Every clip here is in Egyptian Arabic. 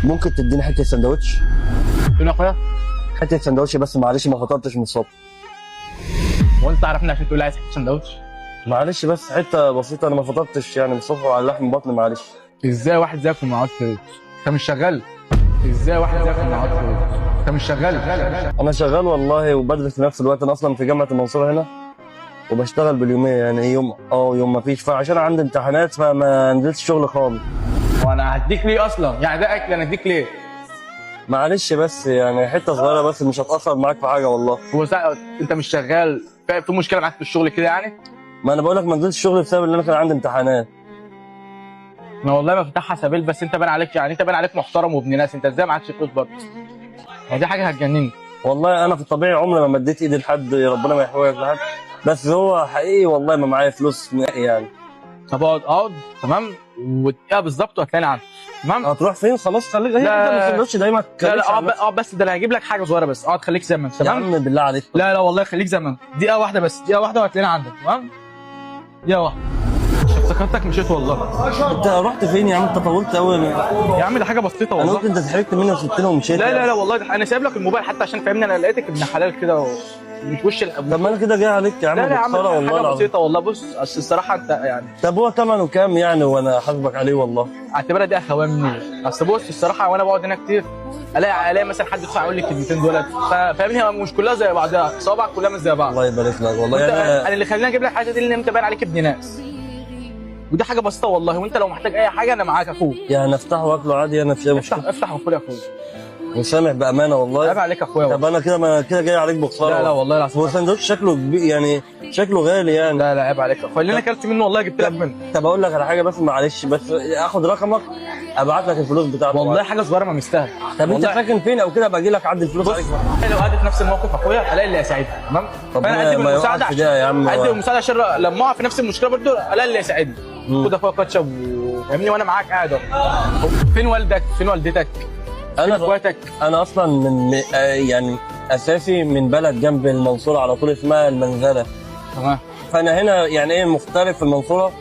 ممكن تديني حتة سندوتش؟ فين يا اخويا؟ حتة سندوتش بس، معلش ما فطرتش من الصبح. هو انت عارفني عشان تقول لي عايز حتة سندوتش؟ معلش بس حتة بسيطه، انا ما فطرتش يعني من الصبح وعلى لحم بطني، معلش. ازاي واحد زيك وما معهوش فلوس؟ انت مش شغال؟ ازاي واحد زيك وما معهوش فلوس؟ انت مش شغال؟ انا شغال والله وبدرس في نفس الوقت. انا اصلا في جامعه المنصورة هنا وبشتغل باليوميه، يعني يوم يوم ما فيش، فعشان عندي امتحانات فما نزلتش شغل خالص. وانا هديك ليه اصلا؟ يعني ده اكل انا اديك ليه؟ معلش بس يعني حتة صغيرة بس، مش هتاثر معاك في حاجة والله. هو انت مش شغال؟ في مشكلة معاك في الشغل كده يعني؟ ما انا بقول لك ما نزلتش شغل بسبب ان انا كان عندي امتحانات. انا والله ما فتحها سبيل، بس انت بان عليك يعني، انت بان عليك محترم وابن ناس، انت ازاي معكش فلوس برضه؟ هي دي حاجة هتجنني. والله انا في الطبيعي عمري ما مديت ايدي لحد، ربنا ما يحوجك لحد، بس هو حقيقي والله ما معايا فلوس نهائي يعني. طب اقعد اقعد، تمام، ودقيقة بالظبط وهتلاقيني عندك، تمام؟ هتروح فين؟ خلاص خليك هي لا. انت ما السندوتش ده ما لا لا تتكلمش عن اقعد نفسك. اقعد بس، ده انا هجيب لك حاجة صغيرة بس، اقعد خليك زي ما انت، يا تمام؟ عم بالله عليك. لا لا والله خليك زي ما انت، دقيقة واحدة بس، دقيقة واحدة وهتلاقيني عندك، تمام؟ دقيقة واحدة. افتكرتك مشيت والله. انت رحت فين يا عم؟ انت طولت قوي. يا عم ده حاجة بسيطة انا والله. قلت انت ضحكت مني وسبتني ومشيت. لا لا لا والله ده انا سايب لك الموبايل حتى عشان فاهمني، انا لقيتك ابن حلال كده ومش وش طب ما انا كده جاي عليك يا عم لا لا يا عم بخسارة والله حاجة العظيم. بسيطة والله. بص اصل الصراحة انت يعني طب هو ثمنه كام يعني وانا حاسبك عليه والله؟ اعتبرها دي اخوان مني. اصل بص الصراحة وانا بقعد هنا كتير الاقي مثلا حد يدخل يقول لي الكلمتين دولت، فاهمني، هي مش كلها زي بعضها، صوابعك كلها مش زي بعض. الله يبارك لك والله وانت يعني. انا اللي خلاني اجيب لك الحاجة دي ان انت باين عليك ابن ناس، ودي حاجة بسيطة والله، وانت لو محتاج اي حاجة انا معاك يا اخويا. يعني افتحه واكله عادي، انا في افتح مشكلة؟ افتح وخد يا اخويا. مسامح بامانه والله. عيب عليك يا اخويا طب والله. انا كده ما كده جاي عليك بخسارة. لا لا والله العظيم. هو سندوتش شكله كبير يعني، شكله غالي يعني. لا لا عيب عليك يا اخويا، اللي انا اكلت منه والله جبت لك منه. طب اقول لك على حاجة بس معلش، بس اخد رقمك ابعت لك الفلوس بتاعته. والله حاجة صغيرة ما مستاهل. طب انت والله. ساكن فين او كده ابقى اجي لك عدي الفلوس بص عليك. لو قعدت في نفس الموقف اخويا الاقي اللي يساعدني، تمام؟ ربنا فانا اقدم ما يوقعك المساعدة في ده يا عم. اقدم المساعدة عشان لما اقع في نفس المشكلة برضه الاقي اللي يساعدني. خد اخويا كاتشب وفاهمني، وانا معاك قاعد اهو. فين والدك؟ فين والدتك؟ فين انا اخواتك؟ انا اصلا من يعني اساسي من بلد جنب المنصورة على طول اسمها المنزلة. تمام. فانا هنا يعني ايه مغترب في المنصورة،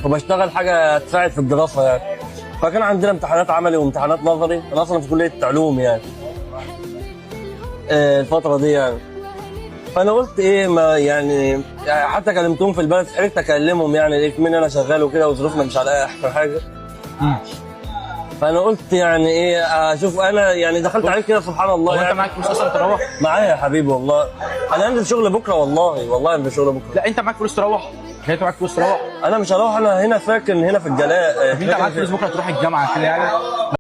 وبشتغل حاجة تساعد في الدراسة يعني. فكان عندنا امتحانات عملي وامتحانات نظري، انا اصلا في كليه علوم يعني الفترة دي يعني. فانا قلت ايه ما يعني حتى كلمتهم في البلد، عرفت اكلمهم يعني لقيت مني انا شغال وكده وظروفنا مش على احسن حاجة. فانا قلت يعني ايه اشوف انا يعني دخلت عليك كده سبحان الله هو انت يعني. معاك فلوس اصلا تروح؟ معايا يا حبيبي والله، انا هنزل شغل بكره والله، والله هنزل شغل بكره. لا انت معاك فلوس تروح؟ يعني انت معاك فلوس تروح؟ انا مش هروح، انا هنا ساكن هنا في الجلاء. طب انت معاك فلوس بكره تروح الجامعة كده يعني؟